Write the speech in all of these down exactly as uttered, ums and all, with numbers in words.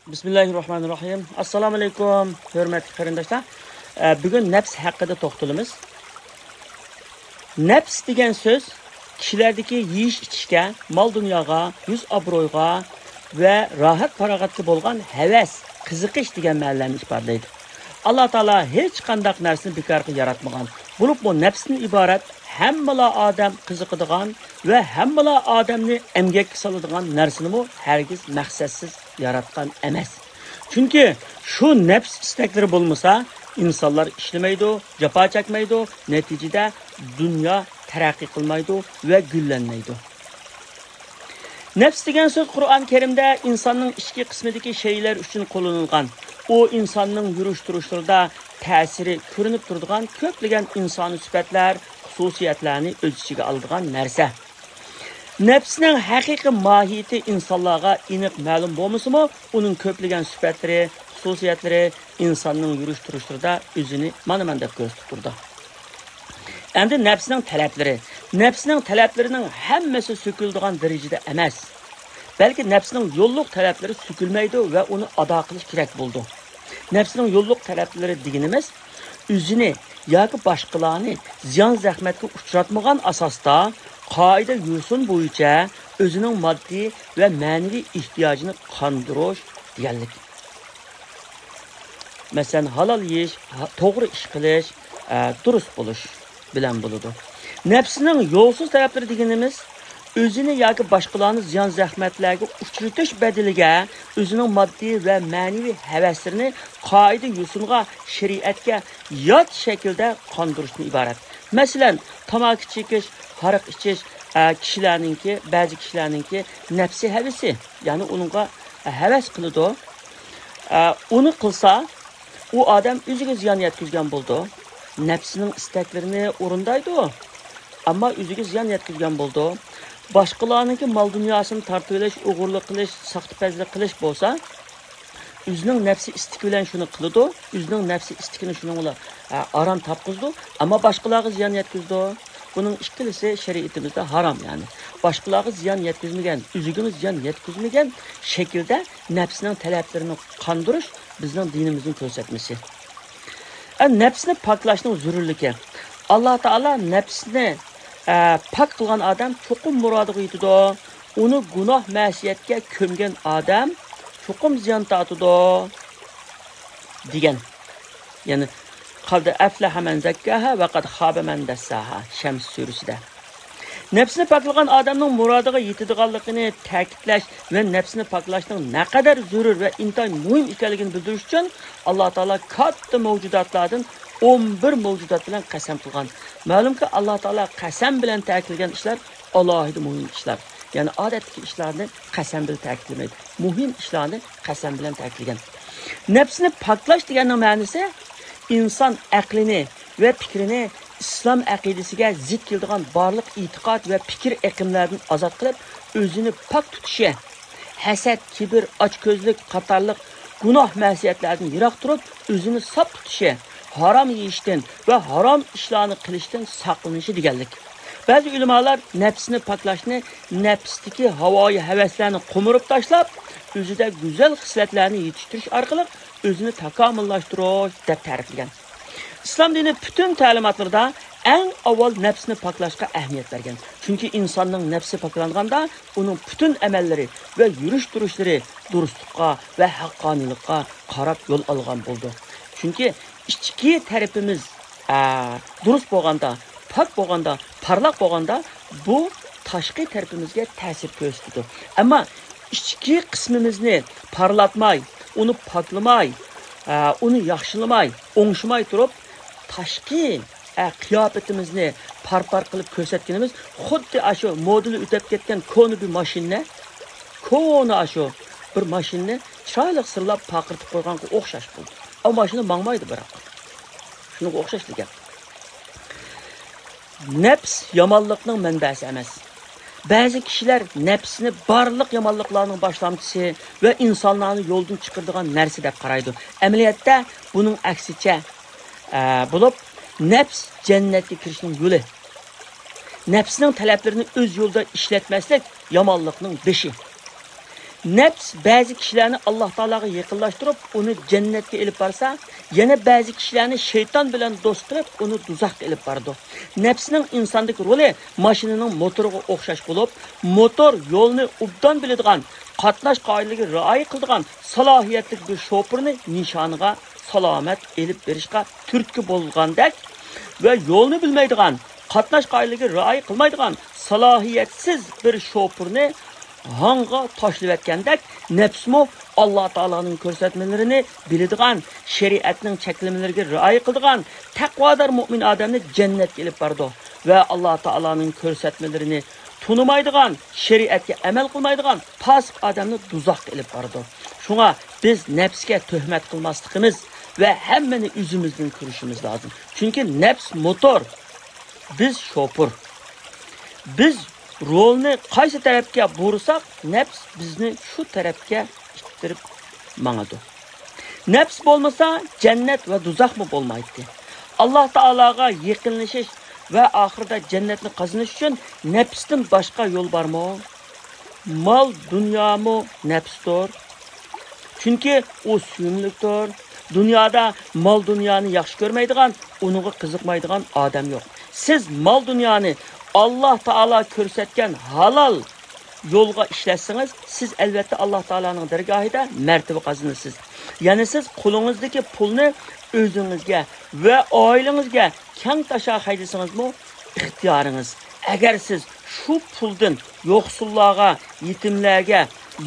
بىسمىللاھىررەھمانىررەھىم. ئەسسالامۇ ئەلەيكۇم، ھۆرمەتلىك قېرىنداشلار. ئە، بۈگۈن نەپس ھەققىدە توختىلىمىز. نەپس دېگەن سۆز كىشىلەردىكى يېيىش-ئىچىشكە، مال-دۇنياغا، يۈز-ئابرۇيغا ۋە راھەت-پاراغەتكە بولغان ھەۋەس، قىزىقىش دېگەن مەنىلەرنى ئىپادىلەيدۇ. ئاللا تائالا ھېچقانداق نەرسىنى بىكارغا ياراتمىغان. بولۇپمۇ نەپستىن ئىبارەت ھەممىلا ئادەم قىزىقىدىغان ۋە ھەممىلا ئادەمنى ئەمگەككە سالىدىغان نەرسىنىمۇ ھەرگىز مەقسەتسىز ياراتقان ئەمەس. چۈنكى شۇ نەپس ئىستەكلىرى بولمىسا، ئىنسانلار ئىشلىمەيدۇ، جاپا چەكمەيدۇ، نەتىجىدە دۇنيا تەرەققىي قىلمايدۇ ۋە گۈللەنمەيدۇ. نەپس دېگەن سۆز قۇرئان كەرىمدە ئىنساننىڭ ئىچكى قىسمىدىكى شەيئىلەر ئۈچۈن قوللىنىلغان. ئۇ ئىنساننىڭ يۈرۈش-تۇرۇشلىرىدا تەسىرى كۆرۈنۈپ تۇرىدىغان كۆپلىگەن ئىنسانىي سۈپەتلەر، خۇسۇسىيەتلەرنى ئۆز ئىچىگە ئالىدىغان نەرسە. نەپسنىڭ ھەقىقىي ماھىيىتى ئىنسانلارغا ئېنىق مەلۇم بولمىسىمۇ، ئۇنىڭ كۆپلىگەن سۈپەتلىرى، خۇسۇسىيەتلىرى ئىنساننىڭ يۈرۈش-تۇرۇشلىرىدا ئۆزىنى مانا مەندەك كۆرسىتىپ تۇرىدۇ. ئەمدى نەپسنىڭ تەلەپلىرى. نەپسنىڭ تەلەپلىرىنىڭ ھەممىسى سۆكۈلىدىغان دەرىجىدە ئەمەس. بەلكى نەپسنىڭ يوللۇق تەلەپلىرى سۆكۈلمەيدۇ ۋە ئۇنى ئادا قىلىش كېرەك بولىدۇ. نەپسنىڭ يوللۇق تەلەپلىرى دېگىنىمىز، ئۆزىنى ياكى باشقىلارنى زىيان-زەخمەتكە ئۇچراتمىغان ئاساستا، قائىدە-يوسۇن بويىچە ئۆزىنىڭ ماددىي ۋە مەنىۋى ئېھتىياجىنى قاندۇرۇش دېگەنلىك. مەسىلەن، ھالال يېيىش، ھا-، توغرا ئىش قىلىش، ئە، دۇرۇس بولۇش بىلەن بولىدۇ. نەپسىنىڭ يولسىز تەرەپلىرى دېگىنىمىز، ئۆزىنى ياكى باشقىلارنى زىيان-زەخمەتلەرگە ئۇچرىتىش بەدىلىگە ئۆزىنىڭ ماددىي ۋە مەنىۋى ھەۋەسلىرىنى قائىدە-يوسۇنغا، شەرىئەتكە يات شەكىلدە قاندۇرۇشتىن ئىبارەت. مەسىلەن، تاماكا چېكىش، ھاراق ئىچىش، ئە، كىشىلەرنىڭكى، بەزى كىشىلەرنىڭكى نەپسىي ھەۋىسى، يەنى ئۇنىڭغا، ئە، ھەۋەس قىلىدۇ. ئە، ئۇنى قىلسا، ئۇ ئادەم ئۆزىگە زىيان يەتكۈزگەن بولىدۇ. نەپسىنىڭ ئىستەكلىرىنى ئورۇندايدۇ، ئەمما ئۆزىگە زىيان يەتكۈزگەن بولىدۇ. باشقىلارنىڭكى مال-دۇنياسىنى تارتىۋېلىش، ئوغرىلىق قىلىش، ساختىپەزلىك قىلىش بولسا، ئۆزىنىڭ نەپسى ئىستىكى بىلەن شۇنى قىلىدۇ، ئۆزىنىڭ نەپسى ئىستىكىنى شۇنىڭ بىلەن، ئە، ئاران تاپقۇزىدۇ، ئەمما باشقىلارغا زىيان يەتكۈزىدۇ. بۇنىڭ ئىككىلىسى شەرىئىتىمىزدە ھارام، يەنى باشقىلارغا زىيان يەتكۈزمىگەن، ئۆزىگىمۇ زىيان يەتكۈزمىگەن شەكىلدە نەپسىنىڭ تەلەپلىرىنى قاندۇرۇش بىزنىڭ دىنىمىزنىڭ كۆرسەتمىسى. ئە، نەپسنى پاكلاشنىڭ زۆرۈرلۈكى. ئاللا تائالا نەپسنى، ئە، پاك قىلغان ئادەم چوقۇم مۇرادىغا يېتىدۇ. ئۇنى گۇناھ مەسىيەتكە كۆمگەن ئادەم چوقۇم زىيان تارتىدۇ، دېگەن. يەنى، قەد ئەفلەھە مەن زەككاھا ۋە قەد خابە مەن دەسساھا، شەمس سۈرىسىدە. نەپسىنى پاكلىغان ئادەمنىڭ مۇرادىغا يېتىدىغانلىقىنى تەكىتلەش ۋە نەپسىنى پاكلاشنىڭ نەقەدەر زۆرۈر ۋە ئىنتايىن مۇھىم ئىكەنلىكىنى بىلدۈرۈش ئۈچۈن، ئاللا تائالا كاتتا مەۋجۇداتلاردىن ئون بىر مەۋجۇدات بىلەن قەسەم قىلغان. مەلۇمكى، ئاللا تائالا قەسەم بىلەن تەكىتلىگەن ئىشلار ئالاھىدە مۇھىم ئىشلار. يەنى ئادەتتىكى ئىشلارنى قەسەم بىلەن تەكىتلىمەيدۇ. مۇھىم ئىشلارنى قەسەم بىلەن تەكىتلىگەن. نەپسنى پاكلاش دېگەننىڭ مەنىسى، ئىنسان ئەقلىنى ۋە پىكرىنى ئىسلام ئەقىدىسىگە زىت كېلىدىغان بارلىق ئېتىقاد ۋە پىكىر ئېقىملىرىدىن ئازاد قىلىپ، ئۆزىنى پاك تۇتۇشى، ھەسەت، كىبىر، ئاچكۆزلۈك قاتارلىق گۇناھ مەسىيەتلەردىن يىراق تۇرۇپ، ئۆزىنى ساپ تۇتۇشى، ھارام يېيىشتىن ۋە ھارام ئىشلارنى قىلىشتىن ساقلىنىشى دېگەنلىك. بەزى ئۆلىمالار نەپسىنى پاكلاشنى نەپستىكى ھاۋايى ھەۋەسلەرنى قومۇرۇپ تاشلاپ، ئۆزىدە گۈزەل خىسلەتلەرنى يېتىشتۈرۈش ئارقىلىق ئۆزىنى تاكامۇللاشتۇرۇش دەپ تەرىپلىگەن. ئىسلام دىنى پۈتۈن تەلىماتلىرىدا ئەڭ ئاۋۋال نەپسنى پاكلاشقا ئەھمىيەت بەرگەن. چۈنكى ئىنساننىڭ نەپسى پاكلانغاندا، ئۇنىڭ پۈتۈن ئەمەللىرى ۋە يۈرۈش-تۇرۇشلىرى دۇرۇسلۇققا ۋە ھەققانىيلىققا قاراپ يول ئالغان بولىدۇ. چۈنكى ئىچكى تەرىپىمىز، ئە، دۇرۇس بولغاندا، پاك بولغاندا، پارلاق بولغاندا، بۇ تاشقى تەرىپىمىزگە تەسىر كۆرسىتىدۇ. ئەمما ئىچكى قىسمىمىزنى پارلاتماي، ئۇنى پاكلىماي، ئە، ئۇنى ياخشىلىماي، ئوڭشىماي تۇرۇپ، تاشقى، ئە، قىياپىتىمىزنى پار-پار قىلىپ كۆرسەتكىنىمىز خۇددى ئاشۇ مودېلى ئۆتۈپ كەتكەن كونا بىر ماشىنىنى، كونا ئاشۇ بىر ماشىنىنى چىرايلىق سىرلاپ پارقىرىتىپ قويغانغا ئوخشاش بولدى. ئۇ ماشىنا ماڭمايدۇ بىراق. شۇنىڭغا ئوخشاش دېگەن. نەپس يامانلىقنىڭ مەنبەسى ئەمەس. بەزى كىشىلەر نەپسىنى بارلىق يامانلىقلارنىڭ باشلامچىسى ۋە ئىنسانلارنى يولدىن چىقىرىدىغان نەرسە دەپ قارايدۇ. ئەمەلىيەتتە بۇنىڭ ئەكسىچە، ئە، بولۇپ، نەپس جەننەتكە كىرىشنىڭ يولى. نەپسنىڭ تەلەپلىرىنى ئۆز يولىدا ئىشلەتمەسلىك يامانلىقنىڭ بېشى. نەپس بەزى كىشىلەرنى ئاللاھ تائالاغا يېقىنلاشتۇرۇپ، ئۇنى جەننەتكە ئېلىپ بارسا، يەنە بەزى كىشىلەرنى شەيتان بىلەن دوست قىلىپ، ئۇنى دوزاخقا ئېلىپ بارىدۇ. نەپسنىڭ ئىنساندىكى رولى ماشىنىنىڭ موتورىغا ئوخشاش بولۇپ، موتور يولنى ئوبدان بىلىدىغان، قاتناش قائىدىلىرىگە رىئايە قىلىدىغان سالاھىيەتلىك بىر شوپۇرنى نىشانىغا سالامەت ئېلىپ بېرىشقا تۈرتكە بولغاندەك ۋە يولنى بىلمەيدىغان، قاتناش قائىدىلىرىگە رىئايە قىلمايدىغان سالاھىيەتسىز بىر شوپۇرنى ھاڭغا تاشلىۋەتكەندەك، نەپسمۇ ئاللاھ تائالانىڭ كۆرسەتمىلىرىنى بىلىدىغان، شەرىئەتنىڭ چەكلىمىلىرىگە رىئايە قىلىدىغان تەقۋادار مۆمىن ئادەمنى جەننەتكە ئېلىپ بارىدۇ ۋە ئاللاھ تائالانىڭ كۆرسەتمىلىرىنى تونۇمايدىغان، شەرىئەتكە ئەمەل قىلمايدىغان پاسىق ئادەمنى دوزاخقا ئېلىپ بارىدۇ. شۇڭا بىز نەپسكە تۆھمەت قىلماسلىقىمىز ۋە ھەممىنى ئۆزىمىزدىن كۆرۈشىمىز لازىم. چۈنكى نەپس موتور، بىز شوپۇر. بىز رولنى قايسى تەرەپكە بۇرىساق، نەپس بىزنى شۇ تەرەپكە ئىتتىرىپ ماڭىدۇ. نەپس بولمىسا، جەننەت ۋە دوزاخمۇ بولمايتتى. ئاللاھ تائالاغا يېقىنلىشىش ۋە ئاخىرىدا جەننەتنى قازىنىش ئۈچۈن نەپستىن باشقا يول بارمۇ؟ مال دۇنيامۇ نەپستۇر. چۈنكى ئۇ سۆيۈملۈكتۇر. دۇنيادا مال دۇنيانى ياخشى كۆرمەيدىغان، ئۇنىڭغا قىزىقمايدىغان ئادەم يوق. سىز مال دۇنيانى ئاللاھ تائالا كۆرسەتكەن ھالال يولغا ئىشلەتسىڭىز، سىز ئەلۋەتتە ئاللاھ تائالانىڭ دەرگاھىدا مەرتىۋە قازىنىسىز. يەنى سىز قولىڭىزدىكى پۇلنى ئۆزىڭىزگە ۋە ئائىلىڭىزگە كەڭ تاشا خەجلىسىڭىزمۇ ئىختىيارىڭىز. ئەگەر سىز شۇ پۇلدىن يوقسۇللارغا، يېتىملەرگە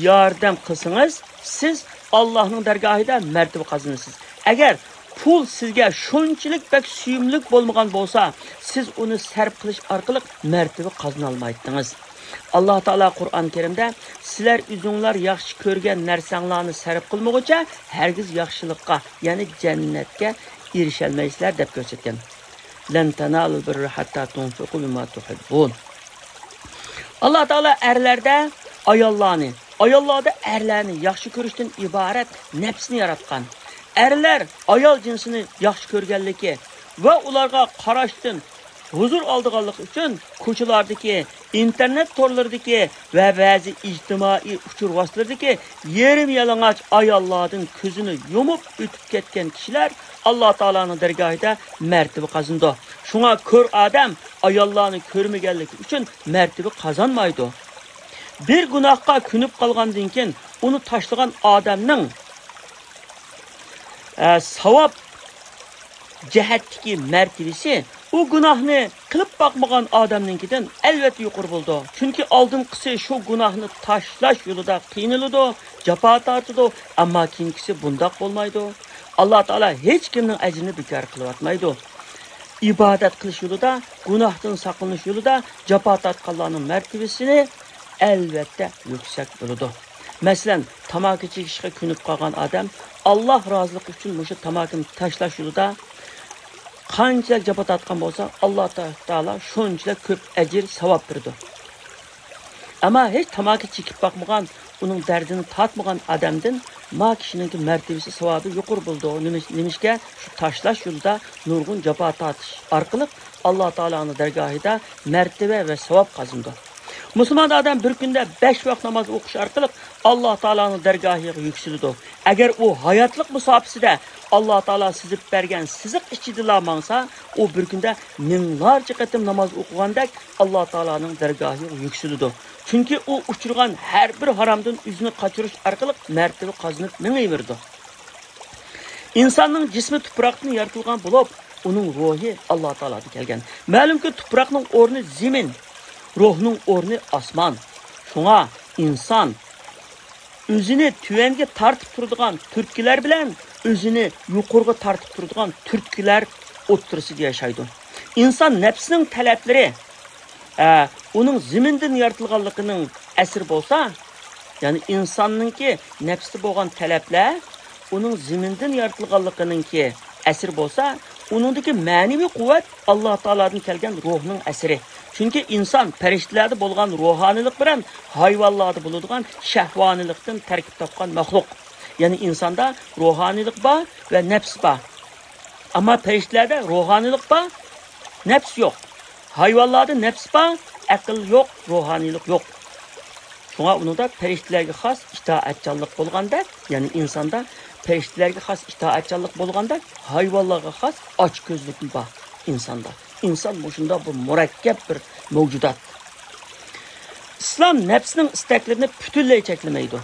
ياردەم قىلسىڭىز، سىز ئاللاھنىڭ دەرگاھىدا مەرتىۋە قازىنىسىز. ئەگەر پۇل سىزگە شۇنچىلىك بەك سۆيۈملۈك بولمىغان بولسا، سىز ئۇنى سەرپ قىلىش ئارقىلىق مەرتىۋە قازىنالمايتتىڭىز. ئاللاھ تائالا قۇرئان كەرىمدە، سىلەر ئۆزۈڭلار ياخشى كۆرگەن نەرسەڭلارنى سەرپ قىلمىغۇچە ھەرگىز ياخشىلىققا، يەنى جەننەتكە ئېرىشەلمەيسىلەر، دەپ كۆرسەتكەن. لەن تەنالۇل بىررە ھەتتا تۇنفىقۇ مىمما تۇھىببۇن. ئاللاھ تائالا ئەرلەردە ئاياللارنى، ئاياللاردا ئەرلەرنى ياخشى كۆرۈشتىن ئىبارەت نەپسنى ياراتقان. ئەرلەر ئايال جىنسىنى ياخشى كۆرگەنلىكى ۋە ئۇلارغا قاراشتىن ھۇزۇر ئالىدىغانلىقى ئۈچۈن كوچىلاردىكى، ئىنتېرنېت تورلىرىدىكى ۋە بەزى ئىجتىمائىي ئۇچۇر ۋاسىتىلىرىدىكى يېرىم يالىڭاچ ئاياللاردىن كۆزىنى يۇمۇپ ئۆتۈپ كەتكەن كىشىلەر ئاللاھ تائالانىڭ دەرگاھىدا مەرتىۋە قازىنىدۇ. شۇڭا كۆر ئادەم ئاياللارنى كۆرمىگەنلىكى ئۈچۈن مەرتىۋە قازانمايدۇ. بىر گۇناھقا كۆنۈپ قالغاندىن كېيىن ئۇنى تاشلىغان ئادەمنىڭ، ئە، ساۋاب جەھەتتىكى مەرتىۋىسى ئۇ گۇناھنى قىلىپ باقمىغان ئادەمنىڭكىدىن ئەلۋەتتە يۇقىرى بولىدۇ. چۈنكى ئالدىنقىسى شۇ گۇناھنى تاشلاش يولىدا قىينىلىدۇ، جاپا تارتىدۇ، ئەمما كېيىنكىسى بۇنداق بولمايدۇ. ئاللاھ تائالا ھېچكىمنىڭ ئەجرىنى بىكار قىلىۋاتمايدۇ. ئىبادەت قىلىش يولىدا، گۇناھتىن ساقلىنىش يولىدا جاپا تارتقانلارنىڭ مەرتىۋىسىنى ئەلۋەتتە يۈكسەك بولىدۇ. مەسىلەن، تاماكا چېكىشكە كۆنۈپ قالغان ئادەم ئاللاھ رازىلىقى ئۈچۈن مۇشۇ تاماكىنى تاشلاش يولىدا قانچىلىك جاپا تارتقان بولسا، ئاللاھ تائالا شۇنچىلىك كۆپ ئەجىر، ساۋاب بېرىدۇ. ئەمما ھېچ تاماكا چېكىپ باقمىغان، ئۇنىڭ دەردىنى تارتمىغان ئادەمدىن ما كىشىنىڭكى مەرتىۋىسى، ساۋابى يۇقىرى بولىدۇ. نېمىش-، نېمىشقا؟ شۇ تاشلاش يولىدا نۇرغۇن جاپا تارتىش ئارقىلىق ئاللاھ تائالانىڭ دەرگاھىدا مەرتىۋە ۋە ساۋاب قازىنىدۇ. مۇسۇلمان ئادەم بىر كۈندە بەش ۋاق ناماز ئوقۇش ئارقىلىق ئاللاھ تائالانىڭ دەرگاھىغا يۈكسىلىدۇ. ئەگەر ئۇ ھاياتلىق مۇساپىسىدە ئاللاھ تائالا سىزىپ بەرگەن سىزىق ئىچىدىلا ماڭسا، ئۇ بىر كۈندە مىڭلارچە قېتىم ناماز ئوقۇغاندەك ئاللاھ تائالانىڭ دەرگاھىغا يۈكسىلىدۇ. چۈنكى ئۇ ئۇچرىغان ھەر بىر ھارامدىن ئۆزىنى قاچۇرۇش ئارقىلىق مەرتىۋە قازىنىپ مېڭىۋېرىدۇ. ئىنساننىڭ جىسمى تۇپراقتىن يارىتىلغان بولۇپ، ئۇنىڭ روھى ئاللاھ تائالادىن كەلگەن. مەلۇمكى، تۇپراقنىڭ ئورنى زېمىن، روھنىڭ ئورنى ئاسمان. شۇڭا ئىنسان ئۆزىنى تۆۋەنگە تارتىپ تۇرىدىغان تۈرتكىلەر بىلەن ئۆزىنى يۇقىرىغا تارتىپ تۇرىدىغان تۈرتكىلەر ئوتتۇرىسىدا ياشايدۇ. ئىنسان نەپسىنىڭ تەلەپلىرى، ئە، ئۇنىڭ زېمىندىن يارىتىلغانلىقىنىڭ ئەسىرى بولسا، يەنى ئىنساننىڭكى نەپستە بولغان تەلەپلەر ئۇنىڭ زېمىندىن يارىتىلغانلىقىنىڭكى ئەسىرى بولسا، ئۇنىڭدىكى مەنىۋى قۇۋۋەت ئاللاھ تائالادىن كەلگەن روھنىڭ ئەسىرى. چۈنكى ئىنسان پەرىشتىلەردە بولغان روھانىيلىق بىلەن ھايۋانلاردا بولىدىغان شەھۋانىيلىقتىن تەركىب تاپقان مەخلۇق. يەنى ئىنساندا روھانىيلىق بار ۋە نەپس بار. ئەمما پەرىشتىلەردە روھانىيلىق بار، نەپس يوق. ھايۋانلاردا نەپس بار، ئەقىل يوق، روھانىيلىق يوق. شۇڭا ئۇنىڭدا پەرىشتىلەرگە خاس ئىتائەتچانلىق بولغاندەك، يەنى ئىنساندا پەرىشتىلەرگە خاس ئىتائەتچانلىق بولغاندەك، ھايۋانلارغا خاس ئاچكۆزلۈكمۇ بار ئىنساندا. ئىنسان مۇشۇنداق بىر مۇرەككەپ بىر مەۋجۇدات. ئىسلام نەپسنىڭ ئىستەكلىرىنى پۈتۈنلەي چەكلىمەيدۇ.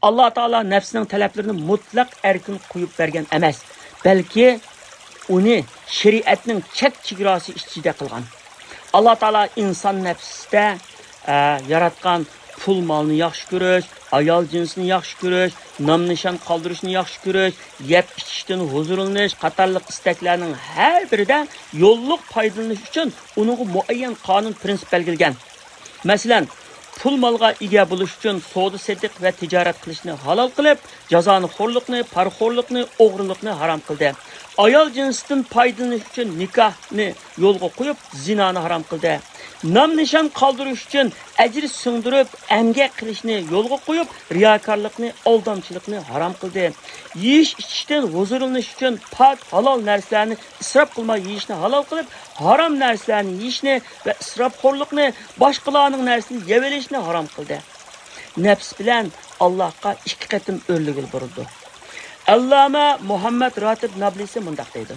ئاللا تائالا نەپسنىڭ تەلەپلىرىنى مۇتلەق ئەركىن قويۇپ بەرگەن ئەمەس، بەلكى ئۇنى شەرىئەتنىڭ چەك چېگراسى ئىچىدە قىلغان. ئاللا تائالا ئىنسان نەپسىدە، ئە، ياراتقان پۇل مالنى ياخشى كۆرۈش، ئايال جىنسىنى ياخشى كۆرۈش، نام نىشان قالدۇرۇشنى ياخشى كۆرۈش، يەپ ئىچىشتىن ھۇزۇرلىنىش قاتارلىق ئىستەكلەرنىڭ ھەر بىرىدە يوللۇق پايدىلىنىش ئۈچۈن ئۇنىڭغا مۇئەييەن قانۇن پرىنسىپ بەلگىلىگەن. مەسىلەن، پۇل مالغا ئىگە بولۇش ئۈچۈن سودا سېتىق ۋە تىجارەت قىلىشنى ھالال قىلىپ، جازانىخورلۇقنى، پارىخورلۇقنى، ئوغرىلىقنى ھارام قىلدى. ئايال جىنسىدىن پايدىلىنىش ئۈچۈن نىكاھنى يولغا قويۇپ، زىنانى ھارام قىلدى. نام نىشان قالدۇرۇش ئۈچۈن ئەجىر سىڭدۈرۈپ، ئەمگەك قىلىشنى يولغا قويۇپ، رىياكارلىقنى، ئالدامچىلىقنى ھارام قىلدى. يېيىش ئىچىشتىن ھۇزۇرلىنىش ئۈچۈن پاك، ھالال نەرسىلەرنى ئىسراپ قىلماي يېيىشنى ھالال قىلىپ، ھارام نەرسىلەرنى يېيىشنى ۋە ئىسراپخورلۇقنى، باشقىلارنىڭ نەرسىنى يەۋېلىشنى ھارام قىلدى. نەپس بىلەن ئاللاھقا ئىككى قېتىم ئۆرلىگىلى بولىدۇ. ئەللامە مۇھەممەد راتىب نابلىسى مۇنداق دەيدۇ: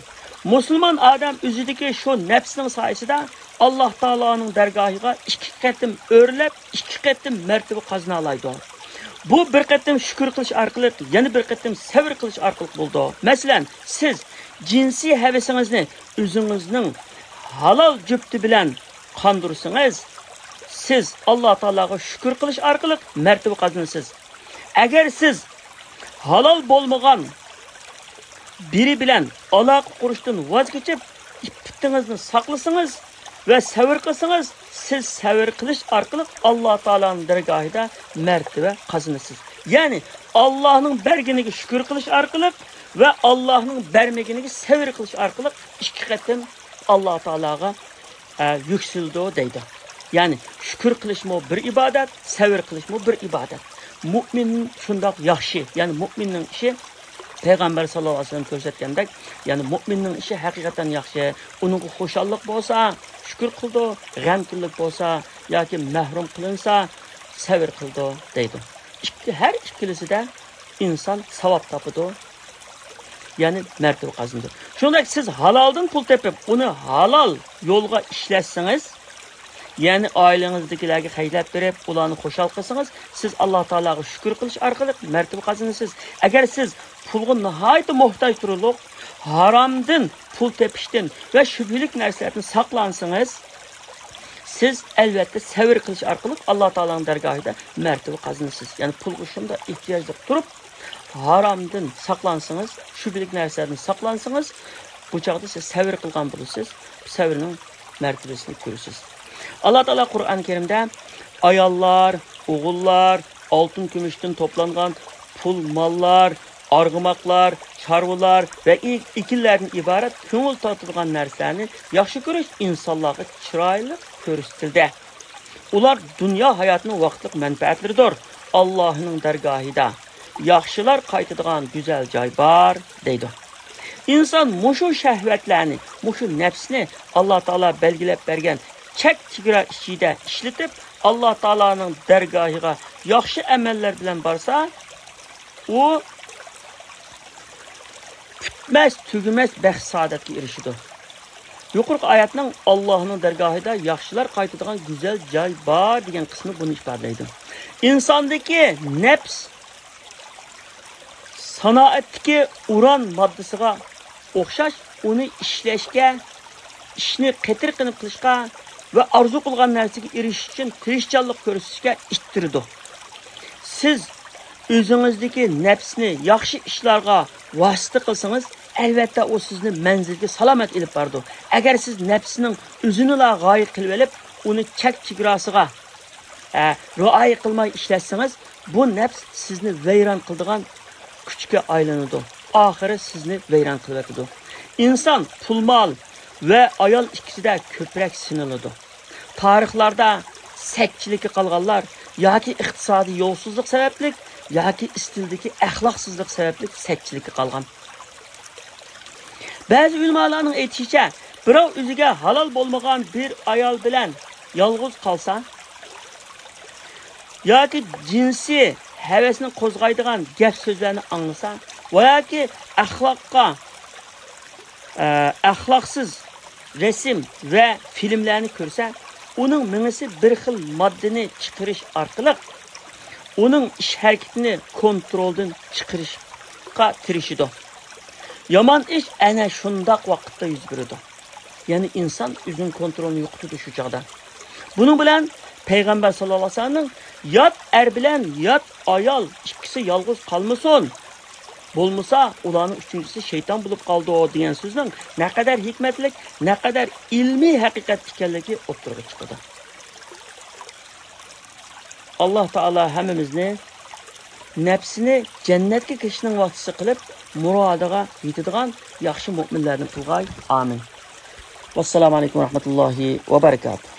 مۇسۇلمان ئادەم ئۆزىدىكى شۇ نەپسنىڭ سايىسىدا ئاللاھ تائالانىڭ دەرگاھىغا ئىككى قېتىم ئۆرلەپ، ئىككى قېتىم مەرتىۋە قازىنالايدۇ. بۇ بىر قېتىم شۈكۈر قىلىش ئارقىلىق، يەنە بىر قېتىم سەۋر قىلىش ئارقىلىق بولىدۇ. مەسىلەن، سىز جىنسىي ھەۋىسىڭىزنى ئۆزىڭىزنىڭ ھالال جۈپتى بىلەن قاندۇرسىڭىز، سىز ئاللاھ تائالاغا شۈكۈر قىلىش ئارقىلىق مەرتىۋە قازىنىسىز. ئەگەر سىز ھالال بولمىغان بىرى بىلەن ئالاقە قۇرۇشتىن ۋاز كېچىپ، ئىپپىتىڭىزنى ساقلىسىڭىز ۋە سەۋر قىلسىڭىز، سىز سەۋر قىلىش ئارقىلىق ئاللاھ تائالانىڭ دەرگاھىدا مەرتىۋە قازىنىسىز. يەنى ئاللاھنىڭ بەرگىنىگە شۈكۈر قىلىش ئارقىلىق ۋە ئاللاھنىڭ بەرمىگىنىگە سەۋر قىلىش ئارقىلىق ئىككى قېتىم ئاللاھ تائالاغا، ئە، يۈكسىلىدۇ دەيدۇ. يەنى شۈكۈر قىلىشمۇ بىر ئىبادەت، سەۋر قىلىشمۇ بىر ئىبادەت. مۇئمىن شۇنداق ياخشى، يەنى مۇئمىننىڭ ئىشى، پەيغەمبەر ساللاللاھۇ ئەلەيھى ۋەسەللەم كۆرسەتكەندەك، يەنى مۇئمىننىڭ ئىشى ھەقىقەتەن ياخشى. ئۇنىڭغا خۇشاللىق بولسا، شۈكۈر قىلىدۇ، غەمكىنلىك بولسا ياكى مەھرۇم قىلىنسا، سەۋر قىلىدۇ دەيدۇ. ئىككى، ھەر ئىككىلىسىدە ئىنسان ساۋاب تاپىدۇ، يەنى مەرتىۋە قازىنىدۇ. شۇنداق سىز ھالالدىن پۇل تېپىپ، ئۇنى ھالال يولغا ئىشلەتسىڭىز، يەنى ئائىلىڭىزدىكىلەرگە خەجلەپ بېرىپ، ئۇلارنى خۇشال قىلسىڭىز، سىز ئاللاھ تائالاغا شۈكۈر قىلىش ئارقىلىق مەرتىۋە قازىنىسىز. ئەگەر سىز پۇلغا ناھايىتى موھتاج تۇرۇلۇق، ھارامدىن پۇل تېپىشتىن ۋە شۈبھىلىك نەرسىلەردىن ساقلانسىڭىز، سىز ئەلۋەتتە سەۋر قىلىش ئارقىلىق ئاللاھ تائالانىڭ دەرگاھىدا مەرتىۋە قازىنىسىز. يەنى پۇلغا شۇنداق ئېھتىياجلىق تۇرۇپ، ھارامدىن ساقلانسىڭىز، شۈبھىلىك نەرسىلەردىن ساقلانسىڭىز، بۇ چاغدا سىز سەۋر قىلغان بولىسىز. سەۋرنىڭ مەرتىۋىسىنى كۆرىسىز. ئاللاھ تائالا قۇرئان كەرىمدە ئاياللار، ئوغۇللار، ئالتۇن كۈمۈشتىن توپلانغان پۇل ماللار، ئارغىماقلار، چارۋىلار ۋە ئېكىنلەردىن ئىبارەت كۆڭۈل تارتىدىغان نەرسىلەرنى ياخشى كۆرۈش ئىنسانلارغا چىرايلىق كۆرسىتىلدى. ئۇلار دۇنيا ھاياتىنىڭ ۋاقىتلىق مەنپەئەتلىرىدۇر. ئاللاھنىڭ دەرگاھىدا ياخشىلار قايتىدىغان گۈزەل جاي بار، دەيدۇ. ئىنسان مۇشۇ شەھۋەتلەرنى، مۇشۇ نەپسنى ئاللاھ تائالا بەلگىلەپ بەرگەن چەك چېگرا ئىچىدە ئىشلىتىپ، ئاللاھ تائالانىڭ دەرگاھىغا ياخشى ئەمەللەر بىلەن بارسا، ئۇ پۈتمەس، تۈگىمەس بەخت-سائادەتكە ئېرىشىدۇ. يۇقىرىقى ئايەتنىڭ «ئاللاھنىڭ دەرگاھىدا ياخشىلار قايتىدىغان گۈزەل جاي بار» دېگەن قىسمى بۇنى ئىپادىلەيدۇ. ئىنساندىكى نەپس سانائەتتىكى ئۇران ماددىسىغا ئوخشاش، ئۇنى ئىشلەشكە، ئىشنى قېتىرقىنىپ قىلىشقا ۋە ئارزۇ قىلغان نەرسىگە ئېرىشىش ئۈچۈن تىرىشچانلىق كۆرسىتىشكە ئىتتىرىدۇ. سىز ئۆزىڭىزدىكى نەپسنى ياخشى ئىشلارغا ۋاسىتە قىلسىڭىز، ئەلۋەتتە، ئۇ سىزنى مەنزىلگە سالامەت ئېلىپ بارىدۇ. ئەگەر سىز نەپسىنىڭ ئۆزىنىلا غايە قىلىۋېلىپ، ئۇنى چەك چېگراسىغا، ئە، رىئايە قىلماي ئىشلەتسىڭىز، بۇ نەپس سىزنى ۋەيران قىلىدىغان كۈچكە ئايلىنىدۇ. ئاخىرى سىزنى ۋەيران قىلىۋېتىدۇ. ئىنسان پۇل-مال ۋە ئايال ئىككىسىدە كۆپرەك سىنىلىدۇ. تارىخلاردا سەتچىلىككە قالغانلار ياكى ئىقتىسادىي يولسىزلىق سەۋەبلىك، ياكى ئىستىلدىكى ئەخلاقسىزلىق سەۋەبلىك سەتچىلىككە قالغان. بەزى ئۆلىمالارنىڭ ئېيتىشىچە، بىراۋ ئۆزىگە ھالال بولمىغان بىر ئايال بىلەن يالغۇز قالسا، ياكى جىنسىي ھەۋەسنى قوزغايدىغان گەپ سۆزلەرنى ئاڭلىسا ۋە ياكى ئەخلاققا، ئە، ئەخلاقسىز رەسىم ۋە فىلىملەرنى كۆرسە، ئۇنىڭ مېڭىسى بىر خىل ماددىنى چىقىرىش ئارقىلىق ئۇنىڭ ئىش ھەرىكىتىنى كونترولدىن چىقىرىشقا تىرىشىدۇ. يامان ئىش ئەنە شۇنداق ۋاقىتتا يۈز بېرىدۇ. يەنى ئىنسان ئۆزىنىڭ كونترولىنى يوقىتىدۇ شۇ چاغدا. بۇنىڭ بىلەن پەيغەمبەر ساللاللاھۇ ئەلەيھى ۋەسەللەمنىڭ يات ئەر بىلەن يات ئايال ئىككىسى يالغۇز قالمىسۇن، بولمىسا ئۇلارنىڭ ئۈچىنچىسى شەيتان بولۇپ قالىدۇ دېگەن سۆزنىڭ نەقەدەر ھېكمەتلىك، نەقەدەر ئىلمىي ھەقىقەت ئىكەنلىكى ئوتتۇرىغا چىقىدۇ. ئاللاھ تائالا ھەممىمىزنى نەپسىنى جەننەتكە كىرىشنىڭ ۋاسىتىسى قىلىپ، مۇرادىغا يېتىدىغان ياخشى مۆمىنلەردىن قىلغاي. ئامىن. ۋەسسالامۇ ئەلەيكۇم ۋەرەھمەتۇللاھى ۋەبەرىكاتۇھ.